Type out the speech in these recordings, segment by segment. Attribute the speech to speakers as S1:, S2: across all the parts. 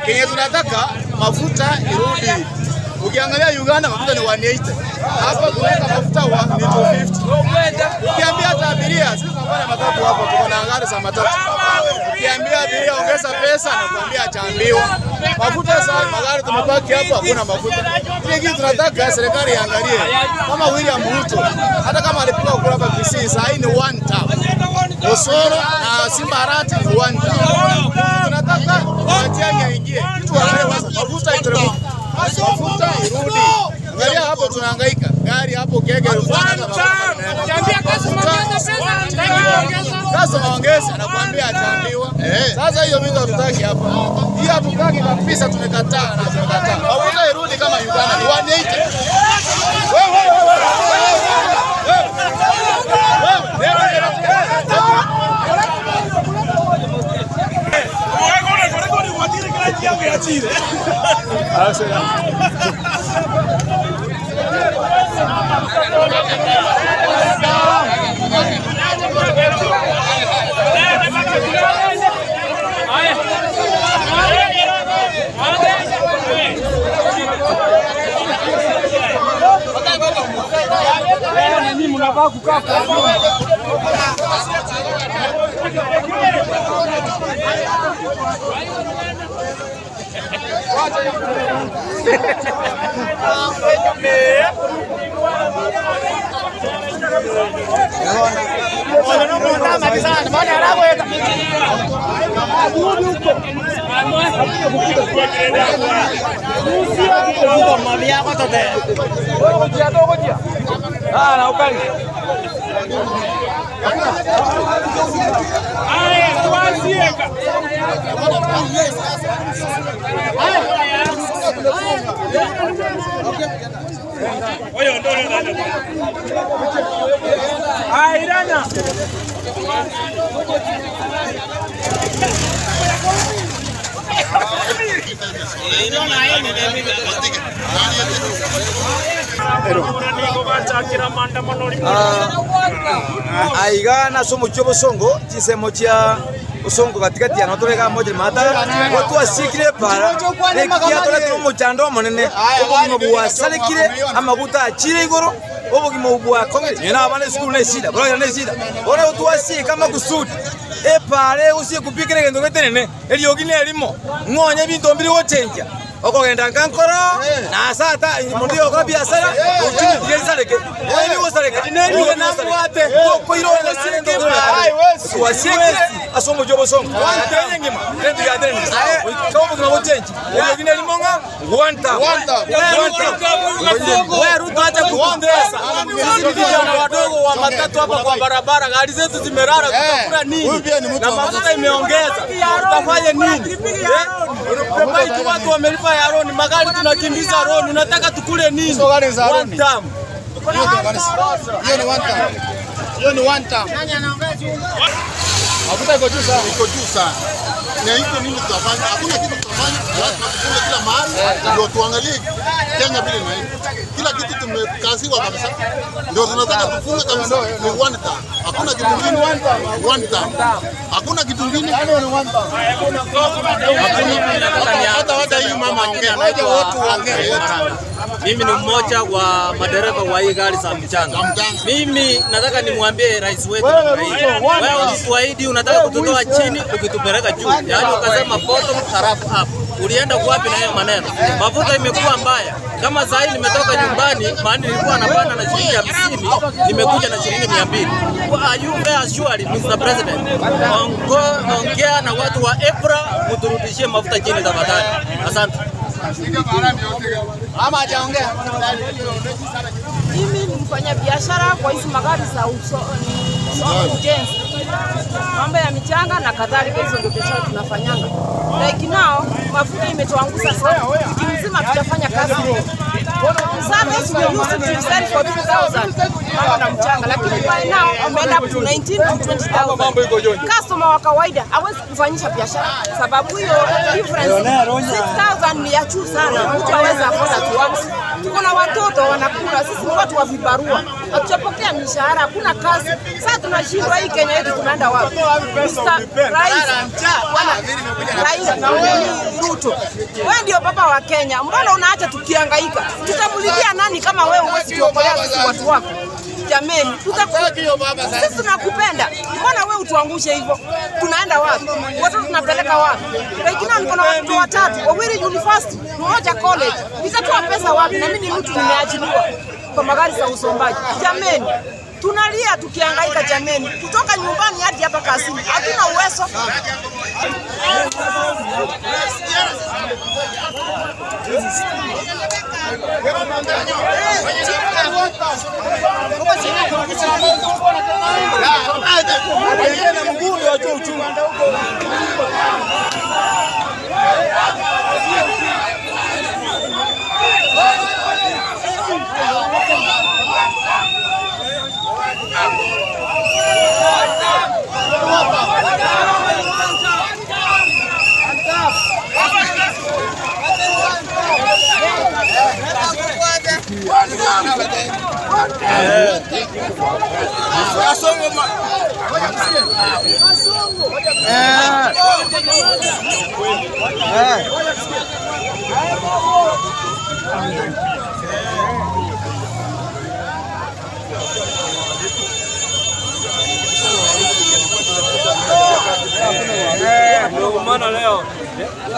S1: Kenye tunataka mafuta irudi. Ukiangalia Uganda mafuta ni 180. Hapa kuweka mafuta wa, ni 250. Ukiambia hata abiria, sisi tunafanya matatu hapo, tuko na gari za matatu. Ukiambia abiria ongeza pesa, anakuambia achaambiwa. Mafuta sasa, magari tumepaki hapo, hakuna mafuta. Ile kitu tunataka serikali iangalie kama William Ruto, hata kama alipiga kura hapa Kisii, saa hii ni one term. Osoro na Simba Arati ni one term. Tunataka Matiang'i aingie, kitu wanaweza mafuta iteremke, mafuta irudi. Angalia hapo tunahangaika, gari hapo ukiweka 5000 sasa ongeza, anakuambia achaambiwa. Sasa hiyo vitu hatutaki hapa, hiyo hatutaki kabisa, tumekataa na tumekataa. Mafuta irudi kama Uganda ni 180. Wewe wewe
S2: Aiga nase omochie o Bosongo, chinsemo chia Bosongo gatigati aa notore iga moja Matara, igo twasiekire epaara, ekiatoretire omochando omonene, obogima bwasarekire, amaguta achire igoro, obogima obo bwakong'ire, nonya na abana esukuru ne eshida, boragera ne eshida. Bono igo twasieka amakusudi, epaara egosiekwa pi kera egento getenene, eriogi nerimo, ng'onye ebinto mbiri gochenchia. Okogenda nka nkoro, na ase ata omonto oyokora biasara, ochumi tiga esareke. Oye bigosareka, nigo nabwate tokoirora naende twasiekire ase omochie obosongo. Kenya engima egento giatenenire goika obogima bochenche. Eriogi nerimo ng'a one term, one term.
S3: Wewe Ruto acha kututesa. Sisi ni vijana wadogo wa matatu hapa kwa barabara, gari zetu zimerara, tutakula nini?
S1: Huyu pia ni mtu
S3: Na
S1: wa
S3: mafuta imeongeza, tutafanya nini? Eh? Maiki watu wamelipa ya roni, magari tunakimbiza roni, unataka tukule nini?
S1: Hizo gari za
S3: One
S1: roni.
S3: term.
S1: Hiyo ni one term. Hiyo ni one term. Mafuta iko juu sana.
S4: iko juu sana. Na hiko nini tutafanya? Hakuna kitu tutafanya, lazima tufunge kila mahali ndio tuangalie Kenya vile inaenda. Kila kitu tumekaziwa kabisa, ndio tunataka tufunge kabisa, ni one term. Hakuna kitu kingine, one term. Hakuna kitu kingine, hata hata hii mama ongea
S1: Waje watu waongee.
S3: Mimi ni mmoja wa madereva wa hii gari za mchanga. Mimi nataka nimwambie rais wetu namna hii. Wewe ulituahidi unataka kututoa chini ukitupeleka juu, yaani ukasema bottom halafu up. Ulienda wapi na hayo maneno? Mafuta imekuwa mbaya. Kama saa hii nimetoka nyumbani, maana nilikuwa napanda na shilingi 50, nimekuja na shilingi 200. Are you fair surely, Mr. President? Ongo, ongea na watu wa EPRA mturudishie mafuta chini tafadhali. Asante.
S1: Ama hajaongea.
S5: Mimi ni mfanya biashara kwa hizi magari za uso, so, ujenzi, mambo ya michanga na kadhalika, hizo ndio biashara tunafanyanga. Like now mafuta imetuangusha sana, wiki mzima tutafanya kazi. On service we used to sell for 2000 mambo na mchanga, lakini by now imeenda up to 19 to 20000. Customer wa kawaida hawezi kufanyisha biashara sababu hiyo difference 6000 ni ya juu sana, mtu hawezi afford at once. Tuko na watoto wanakula, sisi ni watu wa vibarua. Hatujapokea mishahara, hakuna kazi. Sasa tunashindwa hii Kenya yetu tunaenda wapi? Mr. Rais, Bwana Rais Ruto, wewe ndio baba wa Kenya, mbona unaacha tukihangaika? Tutamulilia nani kama wewe huwezi tuokolea sisi watu wako? Jameni, sisi tunakupenda, mbona wewe utuangushe hivyo? Tunaenda wapi? Watoto tunapeleka wapi? Wengine niko na watoto watatu, wawili university, mmoja college. Nitatoa pesa wapi? Na mimi ni mtu nimeajiriwa kwa magari za usombaji. Jameni, tunalia tukihangaika jameni, kutoka nyumbani hadi hapa kazini hatuna uwezo.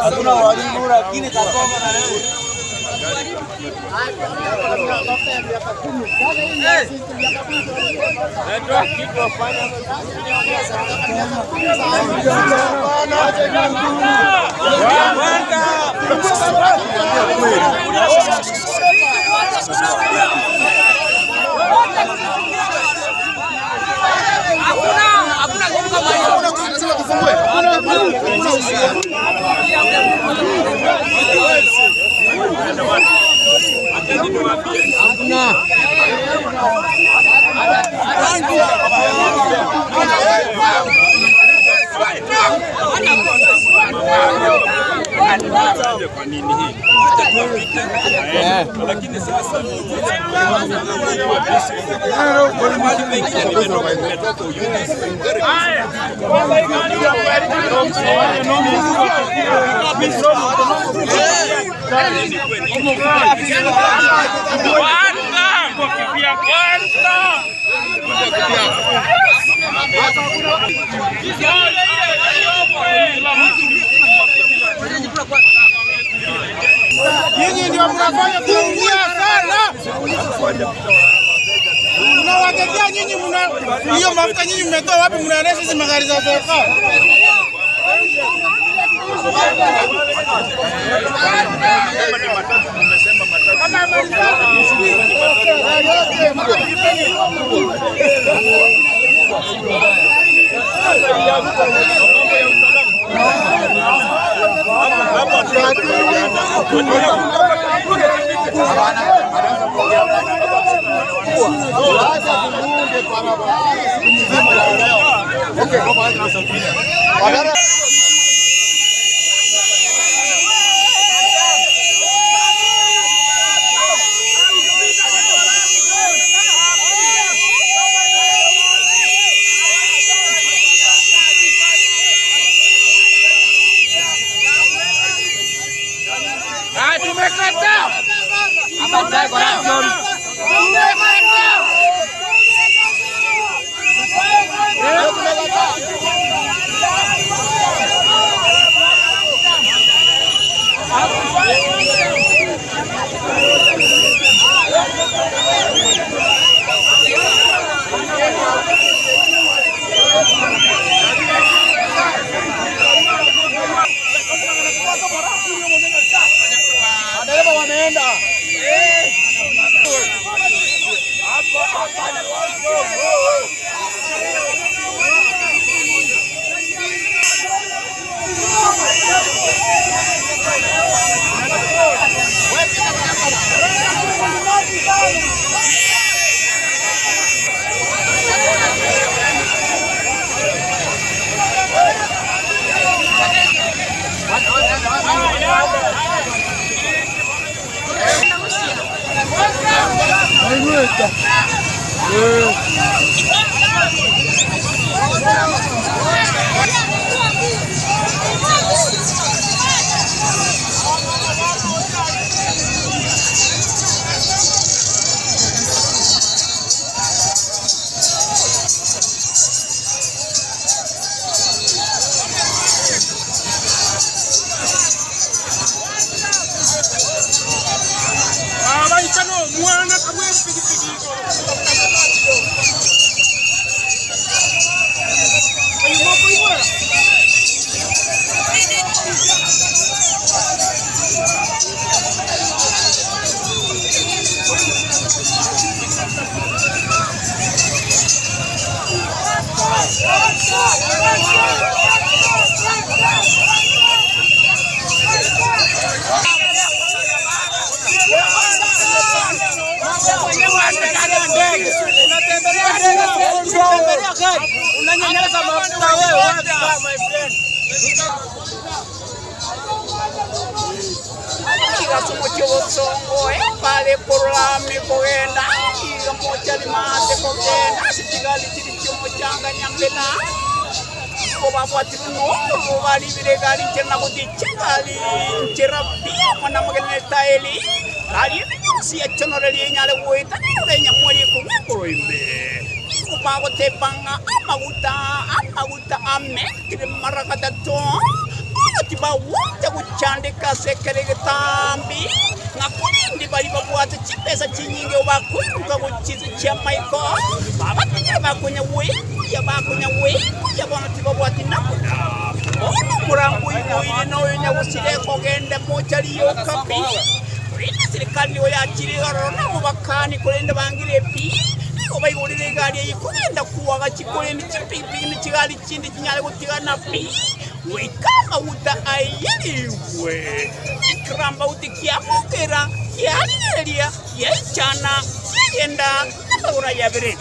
S2: Hakuna walimu lakini kasoma na leo.
S1: Nyinyi ndio mnafanya tunaumia sana. Tunawatetea nyinyi, mna hiyo mafuta nyinyi mmetoa wapi? Mnaendesha hizi magari za serikali? Madereva wameenda.
S6: Iga ase omochie obosongo epara ekorora ime kogenda, iga mocha rimate kogenda ase chigari chiria chi'omochanga nyambena. Nigo babwatirwe nomorero baribire egari nchera na goticha egari nchera pi amo namagena na etaeri. Gari ende yonsi yachonororia enyare goeta nerore enyamweri ekorwa igoro ime. Nigo bagoteba ng'a amaguta, amaguta amentire mara gatato, bono tibagwancha gochandeka ase ekero egetambi, ng'a korende baria babwate chibesa chinyinge bakoiruka gochia inse chi'amaiko, babatigire bakonya gwekoyia, bakonya gwekoyia, bono tibabwati namuna. Bono omorango oigoire noyo nyagosira ekogenda mocha rioka pi, korende eserekari nigo yachire igoro nabo bakani, korende bangire pi, nigo baigorire egari eye kogenda koagachi, korende chipigipigi ne chigari chinde chinyare gotigana pi, goika amaguta aiyerigwe. Ekerambauti kiamokera, kiarigereria, giaichana, kiagenda namagoro aye abere.